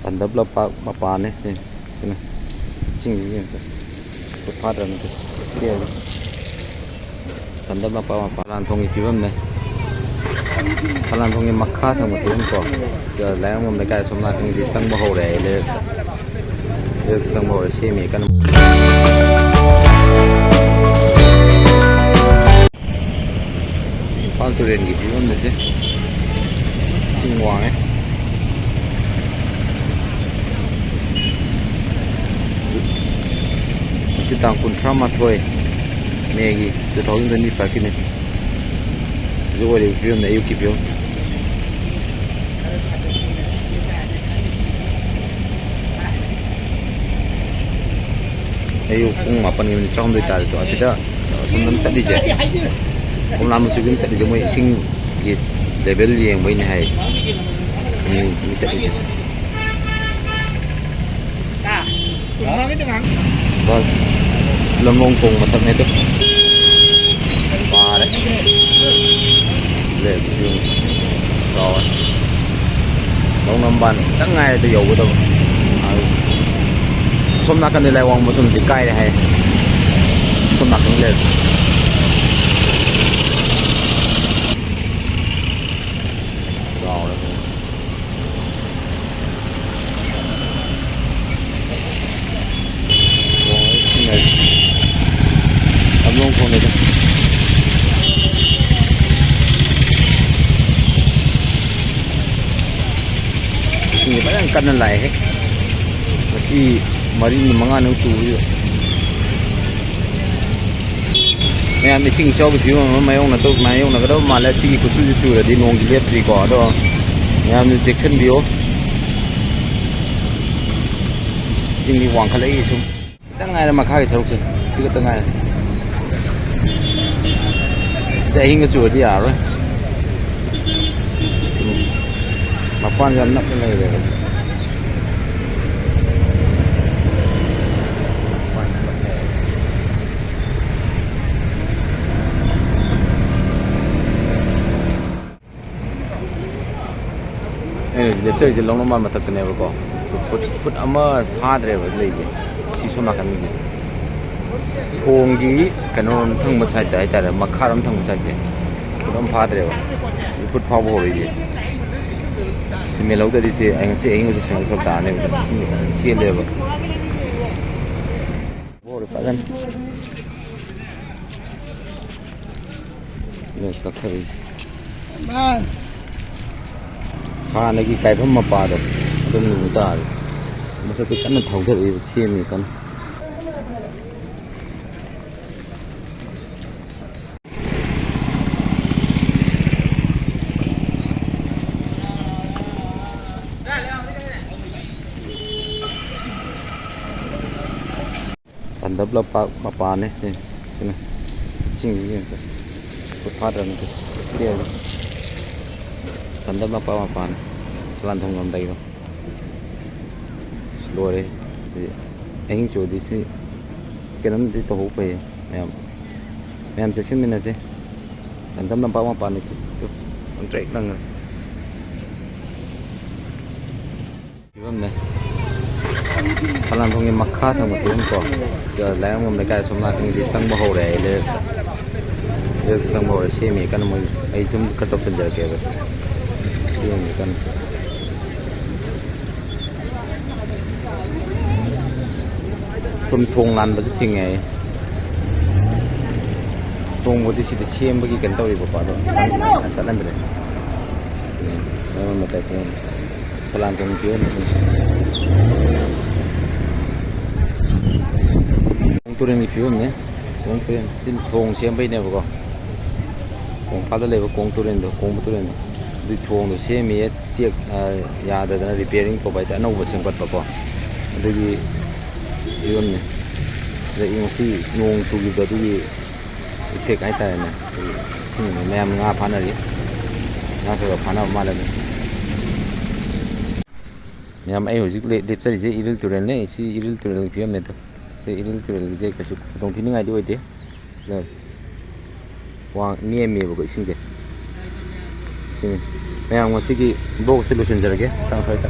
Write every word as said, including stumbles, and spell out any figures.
ꯆꯥꯟꯗꯕ ꯂꯝꯄꯥꯛ ꯃꯄꯥꯅꯦ ꯁꯤ, ꯁꯤꯅ꯫ ꯏꯁꯤꯡꯁꯤ ꯌꯦꯡꯉꯨ꯫ ꯈꯨꯠ ꯐꯥꯗ꯭ꯔꯕꯅꯤ ꯁꯤ꯫ ꯆꯥꯟꯗꯕ ꯂꯝꯄꯥꯛ ꯃꯄꯥ꯫ ꯂꯥꯟ ꯊꯣꯡꯒꯤ ꯐꯤꯕꯝꯅꯦ꯫ ꯂꯥꯟ ꯊꯣꯡꯒꯤ ꯃꯈꯥ ꯊꯪꯕ ꯐꯤꯕꯝ ꯀꯣ꯫ ꯂꯥꯏꯌꯦꯡꯕꯝ ꯂꯩꯀꯥꯏ ꯑꯁꯣꯝ ꯅꯥꯀꯟꯒꯤꯗꯤ ꯆꯪꯕ ꯍꯧꯔꯦ ꯍꯥꯏ ꯂꯩꯔꯛꯇ꯫ ꯂꯩꯔꯛꯇ ꯆꯪꯕ ꯍꯧꯔꯦ, ꯁꯦꯝꯃꯤ ꯀꯟꯅ꯫ ꯏꯝꯐꯥꯜ ꯇꯨꯔꯦꯜꯒꯤ ꯐꯤꯕꯝ ꯑꯁꯦ꯫ ꯏꯁꯤꯡ ꯋꯥꯡꯉꯦ꯫ ꯉꯁꯤ ꯇꯥꯡ ꯀꯨꯟꯊ꯭ꯔꯥ ꯃꯥꯊꯣꯏ ꯃꯦꯒꯤ two thousand twenty five ꯀꯤꯅꯦ ꯁꯤ꯫ ꯍꯧꯖꯤꯛ ꯑꯣꯏꯔꯤꯕ ꯐꯤꯕꯝꯅꯦ, ꯑꯌꯨꯛꯀꯤ ꯐꯤꯕꯝ꯫ ꯑꯌꯨꯛ ꯄꯨꯡ ꯃꯥꯄꯟꯒꯤ ꯃꯤꯅꯤꯠ ꯇꯔꯥꯍꯨꯝꯗꯣꯏ ꯇꯥꯔꯦ꯫ ꯑꯗꯣ ꯑꯁꯤꯗ ꯑꯁꯣꯝꯗ ꯑꯗꯨꯝ ꯆꯠꯂꯤꯁꯦ, ꯀꯣꯝꯂꯥ ꯃꯆꯨꯒꯤ ꯑꯗꯨꯝ ꯆꯠꯂꯤꯁꯦ, ꯃꯣꯏ ꯏꯁꯤꯡꯒꯤ ꯂꯦꯚꯦꯜ ꯌꯦꯡꯕꯩꯅꯦ ꯍꯥꯏ꯫ ꯃꯤ ꯆꯠꯂꯤꯁꯦ꯫ ꯂꯝꯂꯣꯡ ꯊꯣꯡ ꯃꯊꯛꯅꯦ ꯑꯗꯣ꯫ ꯄꯥꯔꯦ꯫ ꯂꯩ, ꯌꯨꯝ ꯆꯥꯎꯔꯦ꯫ ꯂꯧꯅꯝꯕꯥꯟ ꯈꯤꯇꯪ ꯉꯥꯏꯔꯦ ꯑꯗꯨ ꯌꯧꯒꯗꯕ꯫ ꯑꯁꯣꯝ ꯅꯥꯀꯟꯗ ꯂꯥꯏꯋꯥꯡꯕ ꯁꯣꯝꯗꯤ ꯀꯥꯏꯔꯦ ꯍꯥꯏ꯫ ꯁꯣꯝ ꯅꯥꯀꯟ ꯂꯩꯔꯦ꯫ ꯆꯥꯎꯔꯦ꯫ ꯂꯝꯂꯣꯡ ꯈꯣꯡꯅꯤꯗ꯫ ꯏꯁꯤꯡꯁꯦ ꯐꯖꯅ ꯀꯟꯅ ꯂꯥꯛꯑꯦꯍꯦ꯫ ꯉꯁꯤ ꯃꯔꯤꯅꯤ ꯃꯉꯥꯅꯤ ꯆꯨꯕꯁꯤꯗ꯫ ꯃꯌꯥꯝ ꯏꯁꯤꯡ ꯏꯆꯥꯎꯒꯤ ꯐꯤꯕꯝ ꯑꯃ ꯃꯥꯌꯣꯛꯅꯗꯧ-, ꯃꯥꯌꯣꯛꯅꯒꯗꯕ ꯃꯥꯜꯂꯦ꯫ ꯁꯤꯒꯤ ꯈꯨꯠꯁꯨꯁꯤ ꯆꯨꯔꯗꯤ ꯅꯣꯡꯒꯤ ꯂꯦꯞꯇ꯭ꯔꯤꯀꯣ꯫ ꯑꯗꯣ ꯃꯌꯥꯝꯁꯨ ꯆꯦꯛꯁꯤꯟꯕꯤꯌꯣ꯫ ꯏꯁꯤꯡꯗꯤ ꯋꯥꯡꯈꯠꯂꯛꯏ ꯁꯨꯝ꯫ ꯈꯤꯇꯪ ꯉꯥꯏꯔꯦ ꯃꯈꯥꯒꯤ ꯁꯔꯨꯛꯁꯦ꯫ ꯁꯤ ꯈꯛꯇ ꯉꯥꯏꯔꯦ꯫ ꯁꯤ ꯑꯍꯤꯡꯒ ꯆꯨꯔꯗꯤ ꯌꯥꯔꯔꯣꯏ꯫ ꯃꯄꯥꯟꯁꯦ ꯌꯥꯝ ꯅꯛꯅ ꯂꯩꯔꯦꯕ꯫ ꯑꯩꯅ ꯂꯦꯞꯆꯔꯤꯁꯦ ꯂꯧꯅꯝꯕꯥꯟ ꯃꯊꯛꯇꯅꯦꯕꯀꯣ꯫ ꯐꯨꯠ, ꯐꯨꯠ ꯑꯃ ꯐꯥꯗ꯭ꯔꯦꯕ ꯂꯩꯁꯦ, ꯁꯤ ꯁꯣꯝ ꯅꯥꯀꯟꯒꯤ ꯊꯣꯡꯒꯤ ꯀꯩꯅꯣꯔꯣꯝ ꯊꯪꯕ ꯁꯥꯏꯠꯇ ꯍꯥꯏꯇꯥꯔꯦ, ꯃꯈꯥꯔꯣꯝ ꯊꯪꯕ ꯁꯥꯏꯠꯁꯦ ꯐꯨꯠ ꯑꯃ ꯐꯥꯗ꯭ꯔꯦꯕ꯫ ꯁꯤ ꯐꯨꯠ ꯐꯥꯎꯕ ꯍꯧꯔꯛꯏꯁꯦ꯫ ꯁꯤ ꯃꯦꯜꯍꯧꯗ꯭ꯔꯗꯤ ꯁꯤ ꯑꯩ ꯉꯁꯤ ꯑꯍꯤꯡꯒꯁꯨ ꯁꯦꯡꯗꯣꯛ ꯐꯔꯛ ꯇꯥꯔꯅꯦꯕ꯫ ꯁꯤ ꯆꯦꯜꯂꯦꯕ꯫ ꯍꯧꯔꯦ ꯐꯖꯅ꯫ ꯂꯦꯟꯁ ꯀꯛꯊꯔꯛꯏꯁꯦ꯫ ꯍꯥꯟꯅꯒꯤ ꯀꯥꯏꯐꯝ ꯃꯄꯥꯗꯣ ꯑꯗꯨꯝ ꯎ ꯇꯥꯔꯦ꯫ ꯃꯊꯛꯇ ꯀꯟꯅ ꯊꯧꯗꯔꯛꯏꯕ, ꯁꯦꯝꯃꯤ ꯀꯟꯅ꯫ ꯆꯥꯟꯗꯕ ꯂꯝꯄꯥꯛ ꯃꯄꯥꯅꯦ ꯁꯤ, ꯁꯤꯅ꯫ ꯏꯁꯤꯡꯁꯤ ꯌꯦꯡꯉꯨ꯫ ꯐꯨꯠ ꯐꯥꯗ꯭ꯔꯕꯅꯤ ꯁꯤ꯫ ꯆꯥꯟꯗꯕ ꯂꯝꯄꯥꯛ ꯃꯄꯥꯅꯦ꯫ ꯁꯂꯥꯟ ꯊꯣꯡ ꯌꯧꯔꯝꯗꯥꯏꯒꯤꯗꯣ꯫ ꯑꯁ, ꯂꯣꯏꯔꯦ꯫ ꯁꯤ ꯑꯍꯤꯡ ꯆꯨꯔꯗꯤ ꯁꯤ ꯀꯩꯅꯣꯝꯗꯤ ꯇꯧꯍꯧ ꯐꯩꯌꯦ ꯃꯌꯥꯝ꯫ ꯃꯌꯥꯝ ꯆꯦꯛꯁꯤꯟꯃꯤꯟꯅꯁꯦ꯫ ꯆꯥꯟꯗꯕ ꯂꯝꯄꯥꯛ ꯃꯄꯥꯅꯤ ꯁꯤ꯫ ꯇꯨ, ꯂꯪꯇ꯭ꯔꯤꯛ ꯂꯪꯉꯦ꯫ ꯐꯤꯕꯝꯅꯦ꯫ ꯁꯂꯥꯟꯊꯣꯡꯒꯤ ꯃꯈꯥ ꯊꯪꯕ ꯐꯤꯕꯝ ꯀꯣ꯫ ꯂꯥꯏꯔꯪꯕꯝ ꯂꯩꯀꯥꯏ ꯑꯁꯣꯝ ꯅꯥꯀꯟꯒꯤꯗꯤ ꯆꯪꯕ ꯍꯧꯔꯦ ꯍꯥꯏꯌꯦ ꯂꯩꯔꯛꯇ꯫ ꯂꯩꯔꯛꯇ ꯆꯪꯕ ꯍꯧꯔꯦ, ꯁꯦꯝꯃꯤ ꯀꯟꯅ ꯃꯣꯏ꯫ ꯑꯩ ꯁꯨꯝ ꯈꯔ ꯇꯧꯁꯤꯟꯖꯔꯛꯀꯦꯕ꯫ ꯁꯦꯝꯃꯤ ꯀꯟꯅ꯫ ꯁꯨꯝ ꯊꯣꯡ ꯂꯥꯟꯕꯁꯨ ꯊꯤꯡꯉꯦ ꯍꯥꯏꯌꯦ꯫ ꯊꯣꯡꯕꯨꯗꯤ ꯁꯤꯗ ꯁꯦꯝꯕꯒꯤ ꯀꯩꯅꯣ ꯇꯧꯔꯤꯕꯀꯣ, ꯑꯗꯣ ꯆꯠꯍꯟꯗ꯭ꯔꯦ꯫ ꯃꯔꯝ ꯑꯃ ꯇꯥꯏ ꯊꯣꯡ꯫ ꯁꯂꯥꯟ ꯊꯣꯡ ꯄꯤꯔꯝꯃꯦ꯫ ꯀꯣꯡ ꯇꯨꯔꯦꯜꯒꯤ ꯐꯤꯕꯝꯅꯦ꯫ ꯀꯣꯡ ꯇꯨꯔꯦꯜ꯫ ꯁꯤ ꯊꯣꯡ ꯁꯦꯝꯕꯩꯅꯦꯕꯀꯣ꯫ ꯀꯣꯡꯄꯥꯜꯗ ꯂꯩꯕ ꯀꯣꯡ ꯇꯨꯔꯦꯜꯗꯣ, ꯀꯣꯡꯕ ꯇꯨꯔꯦꯜꯗꯣ꯫ ꯑꯗꯨꯏ ꯊꯣꯡꯗꯣ ꯁꯦꯝꯃꯤꯌꯦ꯫ ꯇꯦꯛ-, ꯑ, ꯌꯥꯗꯗꯅ ꯔꯤꯄꯤꯌꯥꯔꯤꯡ ꯇꯧꯕ ꯍꯥꯏꯇꯥꯔꯦ, ꯑꯅꯧꯕ ꯁꯦꯝꯒꯠꯄꯀꯣ꯫ ꯑꯗꯨꯒꯤ ꯐꯤꯕꯝꯅꯦ꯫ ꯑꯗꯒꯤ ꯉꯁꯤ ꯅꯣꯡ ꯆꯨꯈꯤꯕꯗꯣ ꯑꯗꯨꯒꯤ ꯏꯐꯦꯛ ꯍꯥꯏꯇꯥꯔꯦꯅꯦ꯫ ꯑꯗꯒꯤ ꯏꯁꯤꯡ ꯃꯌꯥꯝ ꯉꯥ ꯐꯥꯅꯔꯤ꯫ ꯉꯥ ꯈꯔ ꯈꯔ ꯐꯥꯅꯕ ꯃꯥꯜꯂꯦ ꯑꯗꯨꯝ꯫ ꯃꯌꯥꯝ, ꯑꯩ ꯍꯧꯖꯤꯛ ꯂꯦ-, ꯂꯦꯞꯆꯔꯤꯁꯦ ꯏꯔꯤꯜ ꯇꯨꯔꯦꯜꯅꯦ꯫ ꯁꯤ ꯏꯔꯤꯜ ꯇꯨꯔꯦꯜꯒꯤ ꯐꯤꯕꯝꯅꯦ ꯑꯗꯣ꯫ ꯁꯤ ꯏꯔꯤꯜ ꯇꯨꯔꯦꯜꯒꯤꯁꯦ ꯀꯩꯁꯨ ꯈꯨꯗꯣꯡ ꯊꯤꯅꯤꯡꯉꯥꯏꯗꯤ ꯑꯣꯏꯗꯦ꯫ ꯑꯗꯣ ꯋꯥꯡ-, ꯅꯦꯝꯃꯦꯕꯀꯣ ꯏꯁꯤꯡꯁꯦ꯫ ꯁꯤꯅꯤ꯫ ꯃꯌꯥꯝ, ꯉꯁꯤꯒꯤ ꯕ꯭ꯂꯣꯛꯁꯦ ꯂꯣꯏꯁꯤꯟꯖꯔꯒꯦ꯫ ꯃꯇꯥꯡ ꯁ꯭ꯋꯥꯏꯗ꯫